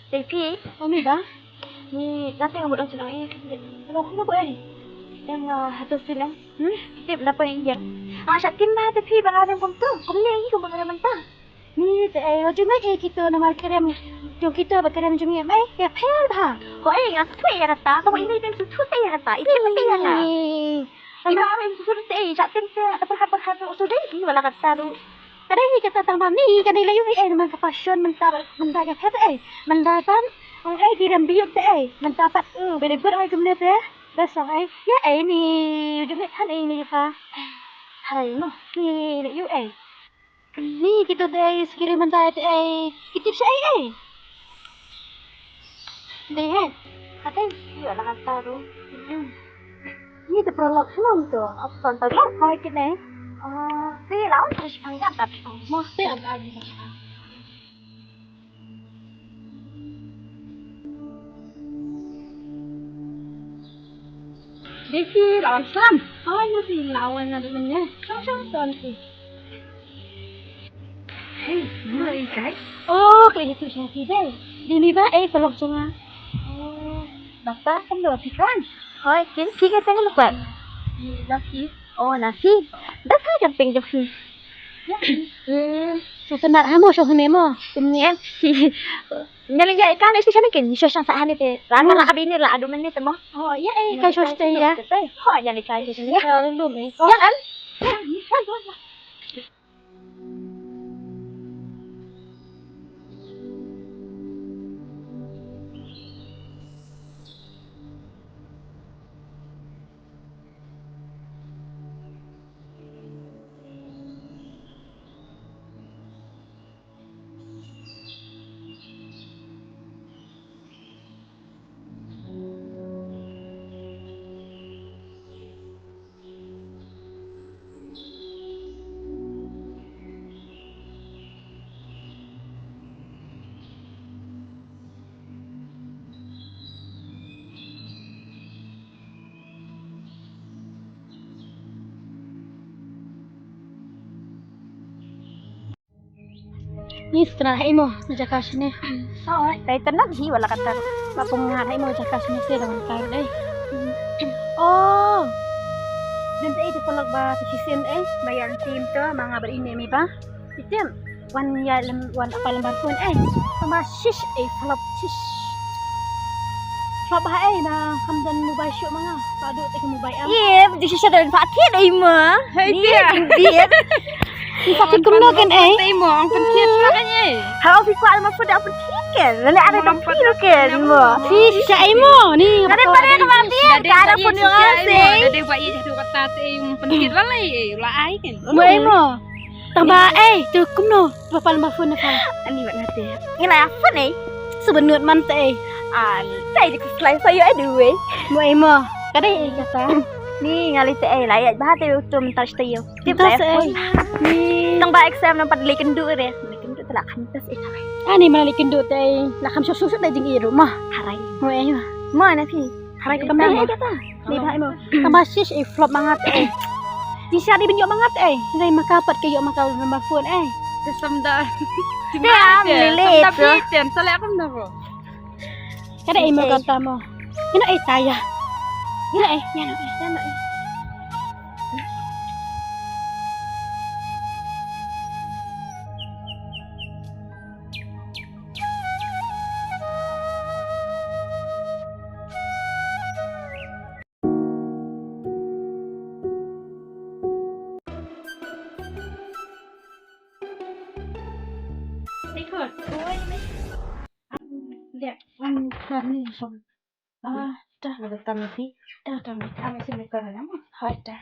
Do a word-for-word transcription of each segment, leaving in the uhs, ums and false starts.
Te phi, ong ni ba? Ni, nate nga mut ong shnong eh. Ong kumno ko eh? Yang, ah, hato sila. Hmm? Tip na pa yang. Ah, sha tim ba te phi ba nga dang kumto. Kumne ïa ki kumba nga dang mynta. Ni te eh, ong jong eh kito namar kyrem. Jong kito ba kyrem jong eh. Mai, ïa pher ba. Ko eh, nga tu ïa kata. Ko ini tem tu tu ïa kata. Ini tu ïa kata. Ni. Ina rin tu tu te, sha tim te, ata perhat perhat tu tu dei. Ni wala kata tu. Ka dei hi kata tang ba mi ka dei la ïohi eh, namar ka fashion mynta, mynta ka phet eh. Mynta kan ong eh ki rem biut te eh. Mynta pat u bede but ong eh kumne te. Bes ong eh. Ïa eh ni u jong eh kan eh ni ka. Hai no ni la ïohi eh. Ni kito te eh, skiri mynta te eh. Ki tip sha eh eh. Dei eh. Ka dei ïa la kata tu. Hmm. Ni te prolog shalom tu. Apa tu? Hai kine. Ah, te la on terus panjang tapi. Mesti ada. Dei phi la wan slem. Oi, na phi la wan na duh mynne. Shong shong ton phi. Hei, ma i kai. Oh, klik itu sha phi dei. Dei ni ba eh pelok jong nga. Oh, bata kan do phi kan. Oi, kin phi ka teng lupa. Na phi. Oh, na phi. Da sa kan peng jong phi. Ya. Hmm, su senat ha mo shong hne mo. Kumne em. Nyali ya ikan isi shane kin, isu shang sahane te. Rana la abini la adu mene te mo. Oh, ya eh, ka shos te ya. Oh, nyali ka isi ya. Ya lum eh. Ya kan? Ni stra hai mo, na jaka shane. Oh, tai tanam hi wala kata. Ba pung ngat hai mo jaka shane te dawan kar dei. Oh. Dan te ite polok ba te shisien eh, ba ïa tim to, ma nga ba ine mi ba. Itim, wan ïa lem, wan apa lembar phone eh. Sama shish eh, flop shish. Flop ha eh, na kam dan mobile show ma nga. Padu te mobile am. Ye, di shisha dan pa ti dei ma. Hai dia. Dia. Ni sa ti kumno kan eh. Dei ma, ang pentit lah kan eh. Hal ong phi kwah lembar phone dah pentit kan. Lalu ada pentit kan ma. Shisha eh mo. Ni. Ada pada kematian. Ada phone yang asing. Ada buat ye jadu kata te pentit lah lah eh. Lah ai kan. Mo eh mo. Tang ba eh tu kumno. Ba pal ma phone na pal. Ani wat na te. Ngi la phone eh. Sebenut man te eh. Ani tai di kuslai sayo eh duwe. Mo eh mo. Ka dei eh kata. Ni ngali te eh la ya ba te tu mentas te yo. Tip te eh. Ni tang ba exam nampat le kendu re. Le kendu te la kan tas eh. Ani ma le kendu te eh. La kan susu susu dei jing iru ma. Harai. Mo eh ma. Ma na phi. Harai ka bam dei kata. Dei bha imo. Tang ba shish eh flop ma nga te eh. Jingshisha dei ban ïoh ma nga te eh. Dei ma ka pat ka ïoh ma ka number phone eh. Te samda. Te am lele te. Samda phi te, sa leh kumno ko. Ka dei imo kata mo. Ino eh taya. Ino eh, ino eh, ino eh. Ah, dah, dah, dah, dah, dah, dah.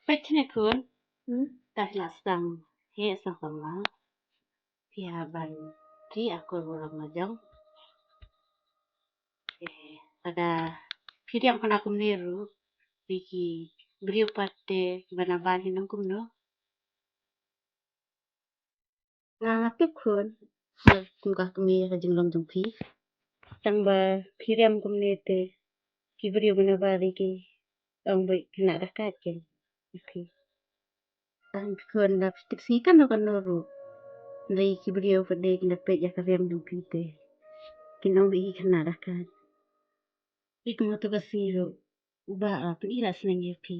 Peit ne khun. Hmm? Tah la sang he sang kama. Phi hap ban ri akor burom la jong. Eh, lada phi dang khana kumne ruh, phi ki briew pat te ban ban hi nang kumno. Nga nga tip khun, ba kum ka kmie ka jinglong jong phi. Tang ba phi riam kumne te ki briew mynne ba ri ki ong ba khynnah da ka ke. Okay. Tang khun da phi tip sngi kano kano ruh. Ri ki briew ka dei ki da peit ïa ka riam jong phi te. Kin ong ba i khynnah da ka. Phi kumno to ka sngi ruh. U bah la pyn-i la sneng ïa phi.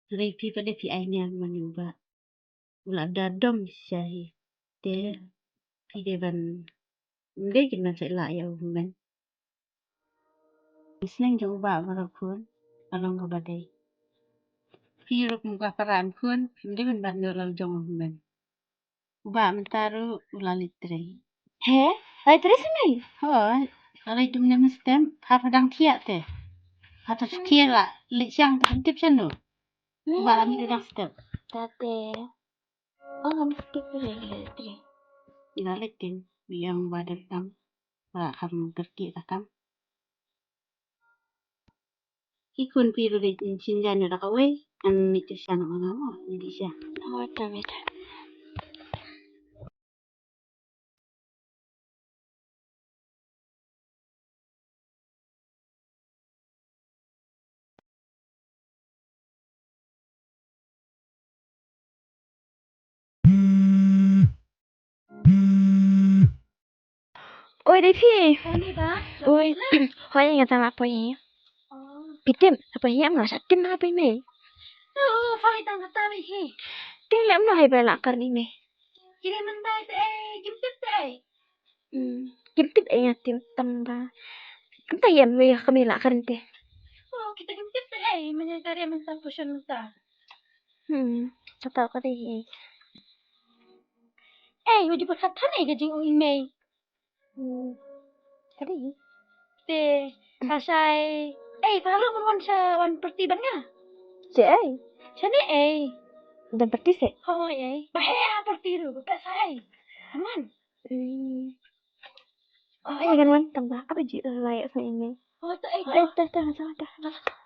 Hynrei phi pat de phi ai niam mane u bah. U la da dom sha hi. Te phi dei ban, ym dei kin ban sa lah ïa u hynmen. Sneng jong u bah baroh khun ka long kaba dei. Phi ruh kum ka para khun, ym dei ban bat ïa u la jong u hynmen. U bah mynta ruh u la leit trei. He? Leit trei sini? Hooid, la leit dum ne mynstep, ha pha dang thiah te. Ha ta thiah la leit shang te tip shano. U bah la mih dang step. Tate. Oh, ngam tip leit trei. Ila leit tin, biang ba dang tam. Ba kham kyrkieh ka kam. Ki khun phi ruh dei shin jan ïa da kawei, ngan mih tu sha na ma nga mo, ngi dei sha. Oh, ta beta. Oi, dei phi? Oi. Hoi, nga tang la poi hi. Phi tip, la poi hi am nga sa tip ma phi mei. Phi tip lem no hai ba la kar ni mei. Kim tip ei nga tip tang ba. Kumta ïa mei ka mei la kar ni te. Kita kim tip ei mei ka ri mynta puson mynta. Hmm, kata ka dei hi. Ei, u dei ba khat than ei ka jingong i mei. Hmm, ka dei hi. Te, ka shai. Ei, ka ruh ban wan sha wan party bad nga. Sha ei? Shane ei. Don party se? Hooid ei. Ba heh ha party ruh, ba pesa ei. Wan. Hmm. Oh, ei, kan wan tang ba. Apa ji lai sa i mei? Oh, ta ei. Ei, ta, ta, ta, ta.